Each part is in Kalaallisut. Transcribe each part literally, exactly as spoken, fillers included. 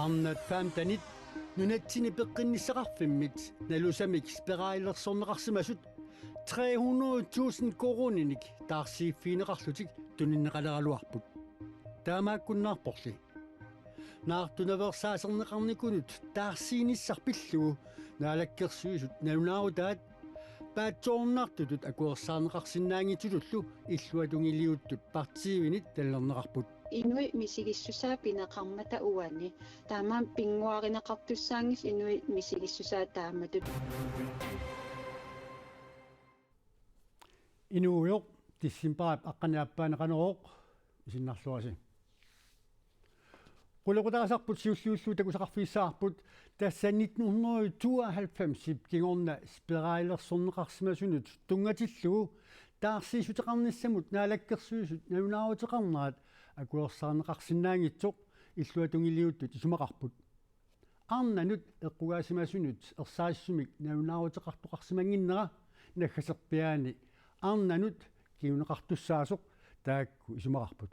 Arnat femtenit nunatsinni peqqinnissaqarfimmit nalusamik spiralilersorneqarsimasut tre hundrede tusind koruuninik taarsiiffigineqarlutik tunineqaleraluarput. Taamaakkunnaarporli. Naartunaveersaaserneqarnikunut taarsiinissaq pillugu Naalakkersuisut nalunaarutaat paatsoornartutut akuersaarneqarsinnaanngitsutullu illuatungiliuttut partiivinit tallerneqarput. Inuit misigissusaat pineqarmata uani, taamaammat pinnguarineqartussaanngillat inuit misigissusaat taamatut. Inuujoq, decembarip aqqaneq-aappaani Qanorooq, isinnarluarisi. Qulequtaasarput siulliullugu takusaqarfigissavarput, tassa nitten hundrede tooghalvfemsip kingorna spiralilersorneqarsimasunut tunngatillugu taarsiissuteqarnissamut Naalakkersuisut nalunaaruteqarnerat akuersaarneqarsinnaanngitsoq illuatungiliuttut isumaqarput. Arnanut eqqugaasimasunut erseqqissumik nalunaaruteqartoqarsimannginnera naggaserpiaani arnanut kinguneqartussaasoq taakku isumaqarput.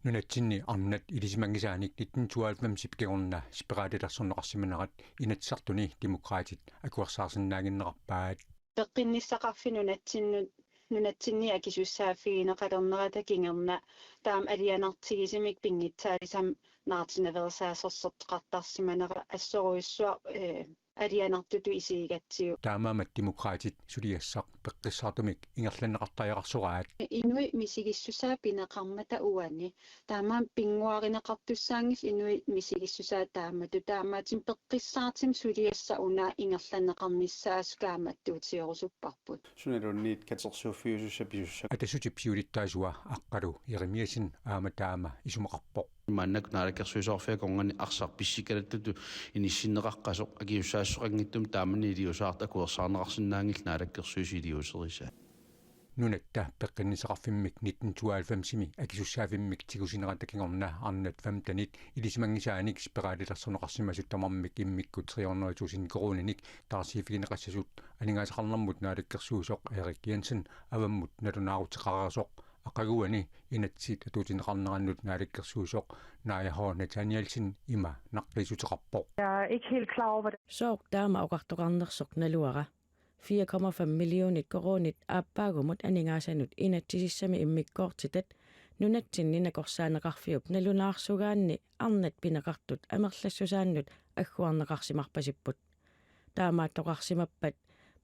Nunatsinni arnat ilisimanngisaanik nitten tooghalvfemsip kingorna spiralilersorneqarsimanerat Inatsisartuni Demokraatit akuersaarsinnaannginnerarpaat. Peqqinnissaqarfik nunatsinnut, nunatsinni akisussaaffigineqalernerata kingorna taama alianartigisumik pinngitsaalisamik naartunaveersaasersortoqartarsimanera assorujussuaq, eh, alianartutut isigigatsigu. Taamaammat Demokraatit suliassaq peqqissaartumik ingerlanneqartariaqarsoraat. Inuit misigissusaat pineqarmata uani, taamaammat pinnguarineqartussaanngillat inuit misigissusaat taamatut, taamaattumik peqqissaartumik suliassaq una ingerlanneqarnissaa kaammattuutigerusupparput. Sunaluunniit katersuuffiusussat pisussat. Atassutip siulittaasua Aqqalu Jerimiassen aamma taama isumaqarpoq. Maannakkut naalakkersuisoqarfiup akornanni arsaq pissikalattutut inissinneqaqqasoq akisussaassuseqanngitsumik taamani iliuuseqartut akuersaarneqarsinnaanngillat naalakkersuisut iliuuserisaat. Nunatta peqqinnissaqarfimmik nitten tooghalvfemsimi akisussaaffimmik tigusinerata kingorna arnat femtenit ilisimanngisaanik spiralilersorneqarsimasut tamarmik immikkut tre hundrede tusind koruuninik taarsiiffigineqassasut aningaasaqarnermut naalakkersuisoq Erik Jensen avammut nalunaaruteqareersoq aqaguani inatsit atuutineqarnerannut naalakkersuisoq Naaja H. Nathanielsen ima naqqiissuteqarpoq. Jeg er ikke helt klar over, hvordan Sooq taama oqartoqarnersoq naluara. Fire komma fem millionit koruunit aappaagumut aningaasanut inatsisissami immikkoortitat nunatsinni nakorsaaneqarfiup nalunaarsugaanni arnat pineqartut amerlassusaannut agguarneqarsimarpasipput. Taamaattoqarsimappat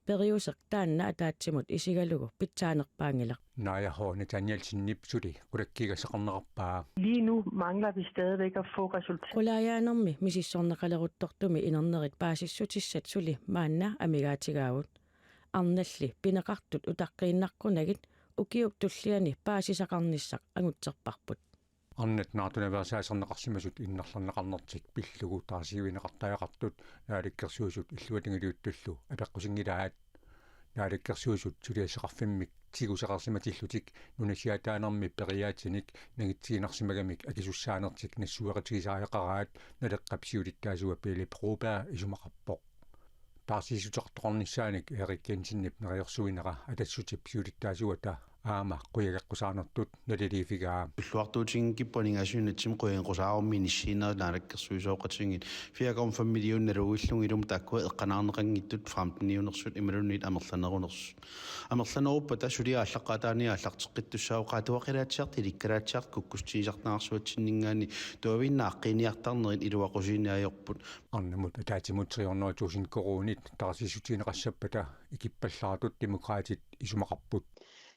periuseq taanna ataatsimut isigalugu pitsaanerpaanngilaq. Naaja H. Nathanielsenip suli qulakkeeqqasoqarnerarpaa. Lige nu mangler vi stadigvæk at få resultater. Qulaajaanermi misissorneqaleruttortumi inernerit paasissutissat suli maanna amigaatigaagut. Arnalli pineqartut utaqqiinnaqqunagit ukiup tulliani paasisaqarnissaq angutserparput. Arnat naartunaveersaaserneqarsimasut innarlerneqarnertik pillugu taarsiivigineqartariaqartut naalakkersuisut illuatungiliuttullu apeqqusinngilaat. Naalakkersuisut suliassaqarfimmik tiguseqarsimatillutik nunasiaataanermi periaatsinik nangitsiginarsimagamik akisussaanertik nassuiaqatigisariaqaraat Naleqqap siulittaasua Pele Broberg isumaqarpoq. Taarsiissuteqartoqarnissaanik Erik Jensenip neriorsuinera Atassutip siulittaasuata aamma qujageqqusaanertut naliliiffigaa. Illuartuutinngikkippat aningaasat nunatsinni qujageqqusaarummi inissiinerit naalakkersuisooqatigiit fire komma fem millioner nalullugillu taakkua eqqaamaneqanngitsut femteniunersut imaluunniit amerlanerunersut. Amerlaneruppata suli aallaqqaataaniit aallarteqqittussaavoq qaatuaqilaatsiartut ilikkalaatsiartut kukkussutigisartagarsuatsinninngaanniit tuaviinnaq aaqqiiniartarnerit iluaqusiineq ajorput. Arnamut ataatsimut tre hundrede tusind koruunit taarsiissutigineqassappata ikippallaartut Demokraatit isumaqarput.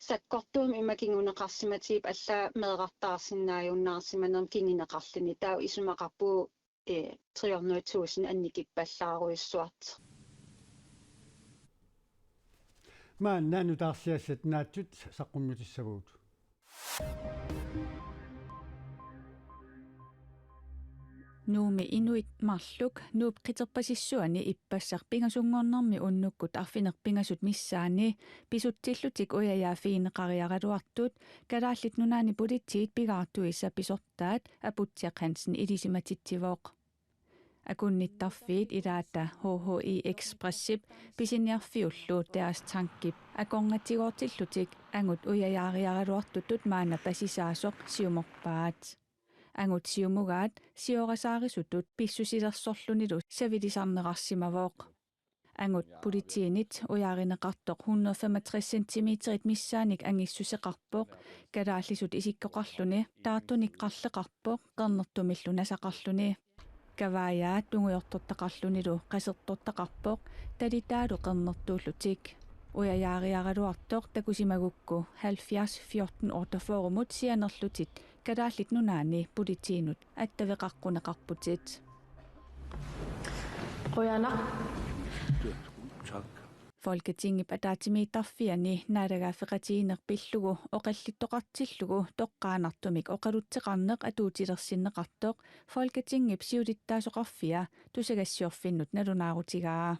Sakkortuumik ima kinguneqarsimatigippat allaat meerartaarsinnaajunnaarsimanermik kinguneqarluni taava isumaqarpugut, eh, tre hundrede tusind annikippallaarujussuartoq. Maanna nutaarsiassat naatsut saqqummiutissavagut. Nuummi inuit marluk Nuup qiterpasissuani ippassaq pingasunngornermi unnukkut arfineq-pingasut missaanni pisutsillutik ujajaaffigineqariaraluartut Kalaallit Nunaanni Politiit pigaartuisa pisortaat Aputsiaq Hansen ilisimatitsivoq. Akunnittarfiit ilaata H H I Expressip pisiniarfiullu Deres Tankip akornatigoortillutik angut ujajaariaraluartutut maanna pasisaasoq siumorpaat. Angut siumugaat siorasaarisutut pissusilersorlunilu savilisarnerarsimavoq. Angut politiinit ujaarineqartoq hundrede femogtres centimeterit missaannik angissuseqarpoq, kalaallisut isikkoqarluni, taartunik qarleqarpoq qernertumillu nasaqarluni. Kavaajaa tungujortortaqarlunilu qasertortaqarpoq, talitaalu qernertuullutik. Ujajaariaraluartoq takusimagukku halvfjerds fjorten otteogfyrremut sianerlutit Kalaallit Nunaanni politiinut attaveqaqquneqarputit. Qujanaq. Folketingip ataatsimiittarfiani naalagaaffeqatigiinneq pillugu oqallittoqartillugu toqqaannartumik oqalutseqarneq atuutilersinneqartoq Folketingip siulittaasoqarfia tusagassiorfinnut nalunaarutigaa.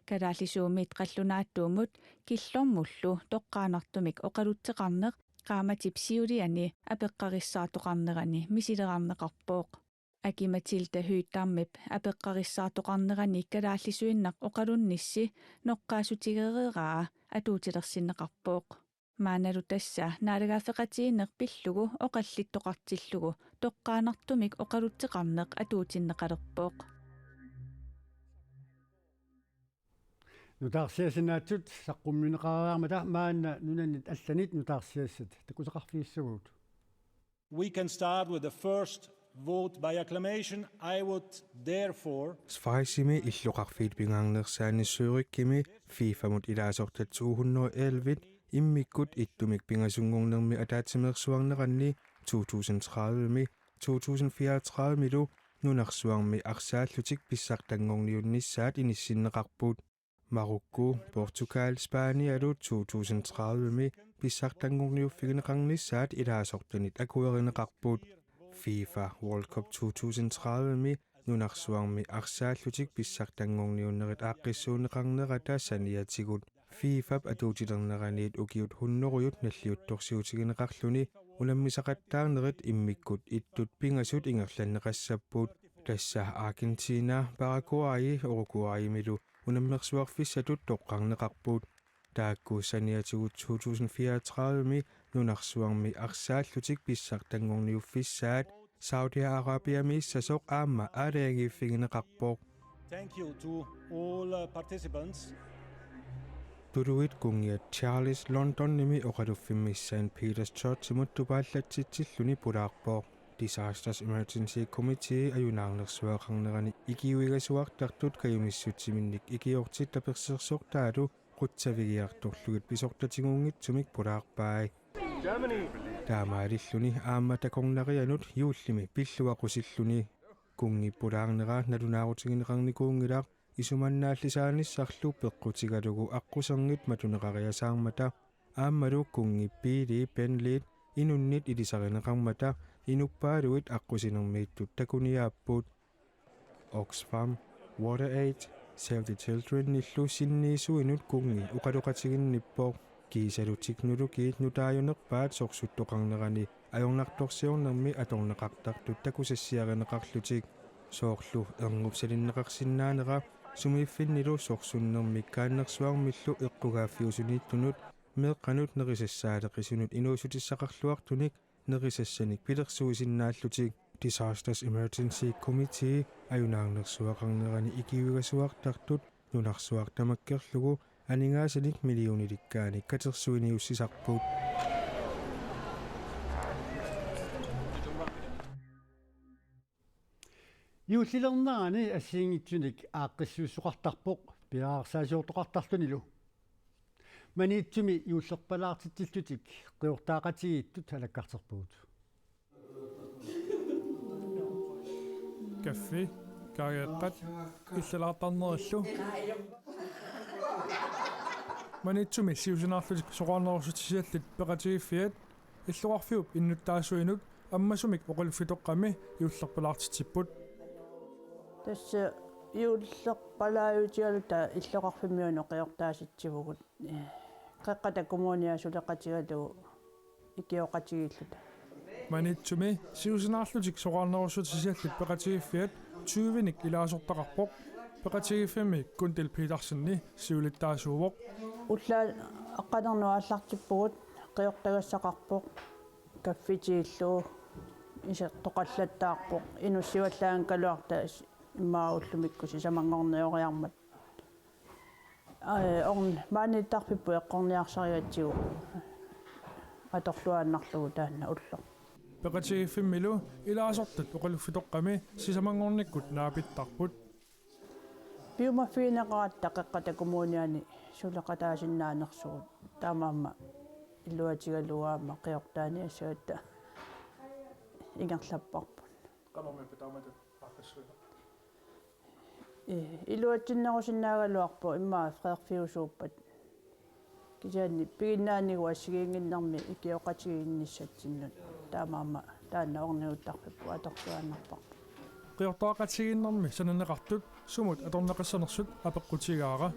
Kalaallisuumiit qallunaatuumut killormullu toqqaannartumik oqalutseqarneq qaammatip siuliani apeqqarissaartoqarnerani misilerarneqarpoq. Aki-Matilda Høegh-Dammip apeqqarissaartoqarnerani kalaallisuinnaq oqalunnissi noqqaassutigereeraa atuutilersinneqarpoq. Maannalu tassa naalagaaffeqatigiinneq pillugu oqallittoqartillugu toqqaannartumik oqalutseqarneq atuutinneqalerpoq. Nutaarsiassat naatsut saqqummiunneqareermata maanna nunanit allanit nutaarsiassat takusaqarfigissavagut. We can start with the first vote by acclamation. I would therefore Schweizimi illoqarfiit pingaarnersaanni Zürichimi FIFA-mut ilaasortat to hundrede og elleve immikkut ittumik pingasunngornermi ataatsimeersuarneranni to tusind tredive-mi to tusind fireogtredive-milu nunarsuarmi arsaallutik pissartanngorniunnissaat inissinneqarput. Marokko, Portugal, Spanialu to tusind tredive-mi pissartanngorniuffigineqarnissaat ilaasortanit akuerineqarput. FIFA World Cup to tusind tredive-mi nunarsuarmi arsaallutik pissartanngorniunnerit aaqqissuunneqarnerata saniatigut FIFA-p atuutilerneraniit ukiut hunnorujut nalliuttorsiutigineqarluni unammisaqattaarnerit immikkut ittut pingasut ingerlanneqassapput. Tassa Argentina, Paraguay, Uruguaymilu unammersuarfissatut toqqarneqarput. Taakku saniatigut to tusind fireogtredive-mi nunarsuarmi arsaallutik pissartanngorniuffissaat Saudi Arabiamiissasoq aamma aalajangiiffigineqarpoq. Thank you to all, uh, participants. Tuluit kunngiat Charles Londonimi oqaluffimmi Saint Peter's Churchimut tupaallatsitsilluni pulaarpoq. Disasters Emergency Committee ajunaarnersuaqarnerani ikiuigasuartartut kajumissutsiminnik ikiortit tapersersortaalu qutsavigiartorlugit pisortatiguunngitsumik pulaarpai. Taamaalilluni aamma takornarianut juullimi pilluaqqussilluni. Kunngip pulaarnera nalunaarutigineqarnikuunngilaq isumannaallisaanissarlu peqqutigalugu aqqusernit matuneqariasaarmata. Aammalu kunngip biili Bentleyt inunnit ilisarineqarmata inuppaaluit aqqusinermiittut takuniaapput. Oxfam, WaterAid, Save the Childrenillu sinniisuinut kunngi oqaloqatiginnippoq. Kiisalu teknologiit nutaajunerpaat sorsuttoqarnerani ajornartorsiornermi atorneqartartut takusassiarineqarlutik. Soorlu erngup salinneqarsinnaanera sumiiffinnilu sorsunnermik kaannersuarmillu eqqugaaffiusuniittunut meeqqanut nerisassaaleqisunut inuussutissaqarluartunik nerisassanik pilersuisinnaallutik. Disasters Emergency Committee ajunaarnersuaqarnerani ikiuigasuartartut nunarsuaq tamakkerlugu aningaasanik millionilikkaanik katersuiniussisarput. Juullilernerani assigiinngitsunik aaqqissuissoqartarpoq piareersaasiortoqartarlunilu. Maniitsumi juullerpalaartitsillutik qiortaaqatigiittut alakkarterpagut. Kaffi, kaageeqqat, illalaartarnerillu. Maniitsumi siusinaarlutik soraarnerussutisiallit peqatigiiffiat illoqarfiup innuttaasuinut ammasumik oqaluffitoqqami juullerpalaartitsipput. Tassa juullerpalaajutigaluta illoqarfimmiunut qiortaasitsivugut. Qeqqata Kommuniata suleqatigalugu ikioqatigiilluta. Maniitsumi siusinaarlutik soraarnerussutisiallit peqatigiiffiat tyvenik ilaasortaqarpoq. Peqatigiiffimmi Gundil Petersenip siulittaasuuvoq. Ullaaq aqqanernut aallartippugut, qiortagassaqarpoq, kaffitiillu, Isertoqallattaarpoq inussivallaanngikkaluarluta immaqa ullumikkut sisamanngornioriarmat. Ee, orn-, maaniittarfipput eqqorniarsarigatsigu atorluaannarlugu taanna ulloq. Peqatigiiffimmilu ilaasortat oqaluffitoqqami sisamanngornikkut naapittarput. Piumaffigineqaratta Qeqqata Kommuniani suleqataasinnaanersugut, taamaammat iluatigalugu aamma qiortaaniassagatta ingerlapparput. Qanormi pitaamatu aaqqissuineq? Ee, iluatsinnerusinnaagaluarpoq immaqa freerfiusuuppat. Kisianni piginnaanigut assigiinnginnermi ikioqatigiinnissatsinnut, taamaammat taanna orniguttarfipput atorluaannarparput. Qiortoqatigiinnermi sananeqartut sumut atorneqassanersut apeqqutigaara.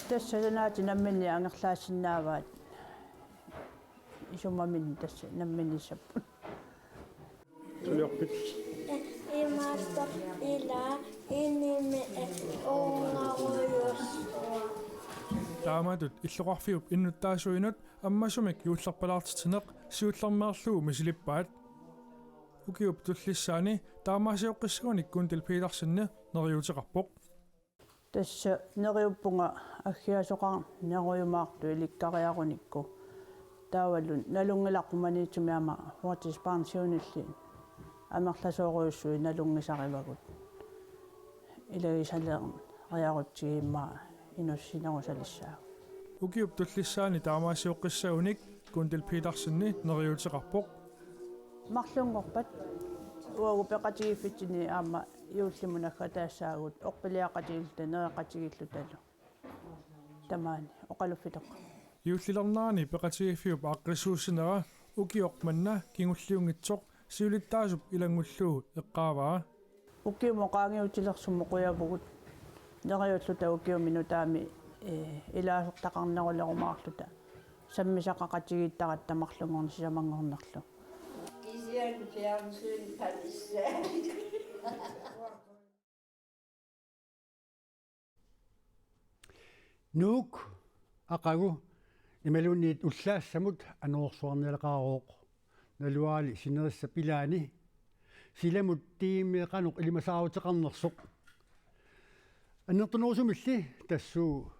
Tassa sanaata namminneq angerlaassinnaavaat, isumaminnik tassa nammineq sapput. Tuliorpit. Imaattoq ila inimi ungarujus. Taamatut illoqarfiup innuttaasuinut ammasumik juullerpalaartitsineq siullermeerlugu misilippaat. Ukiup tullissaani taamaasioqqissagunik Gundil Petersenip neriuuteqarpoq. Tassa neriuppunga aggiasoqarnerujumaartut ilikkariarunikku. Taavalu nalunngilarput Maniitsumi aamma førtidspensionillit amerlasoorujussuit nalunngisarivagut. Ilagisaleriarutsigit immaqa inussinerusalissaaq. Ukiup tullissaani taamaasioqqissagunik Gundil Petersenip neriuuteqarpoq. Marlunngorpat uagut peqatigiiffitsinni aamma juullimut naggataassaagut, orpiliaqatigiilluta nereqatigiillutalu. Tamaani oqaluffitoqqami. Juullilernerani peqatigiiffiup aaqqissuussinera ukioq manna kingulliunngitsoq siulittaasup ilanngullugu eqqaavaa. Ukiumut qaangiutilersummut qujavugut neriulluta ukiumi nutaami, ee, ilaasortaqarnerulerumaarluta sammisaqaqatigiittaratta marlunngorneq sisamanngornerlu. Kisianni fjernsyni palissaat. Nuuk aqagu imaluunniit ullaassamut anorersuarnialeqaarooq. Naluaali sinerissap ilaani silamut tiimi qanoq ilimasaaruteqarnersoq. Annertunerusumilli tassuuna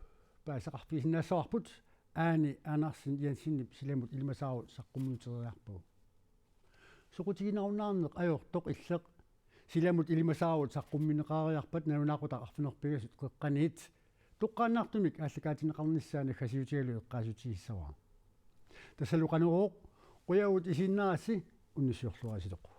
paasisaqarfigisinnaassavarput. Aani Andersen Jensenip silamut ilimasaarut saqqummiuteriarpagu. Soqutiginarunnaarneq ajortoq illeq. Silamut ilimasaarut saqqummiunneqareerpat nalunaaqutaq arfineq-pingasut qeqqaniit toqqaannartumik aallakaatinneqarnissaa naggasiutigalugu eqqaassutigissavara. Tassalu Qanorooq, qujavugut isiginnaarassi, unnussiorluarisi toqqu.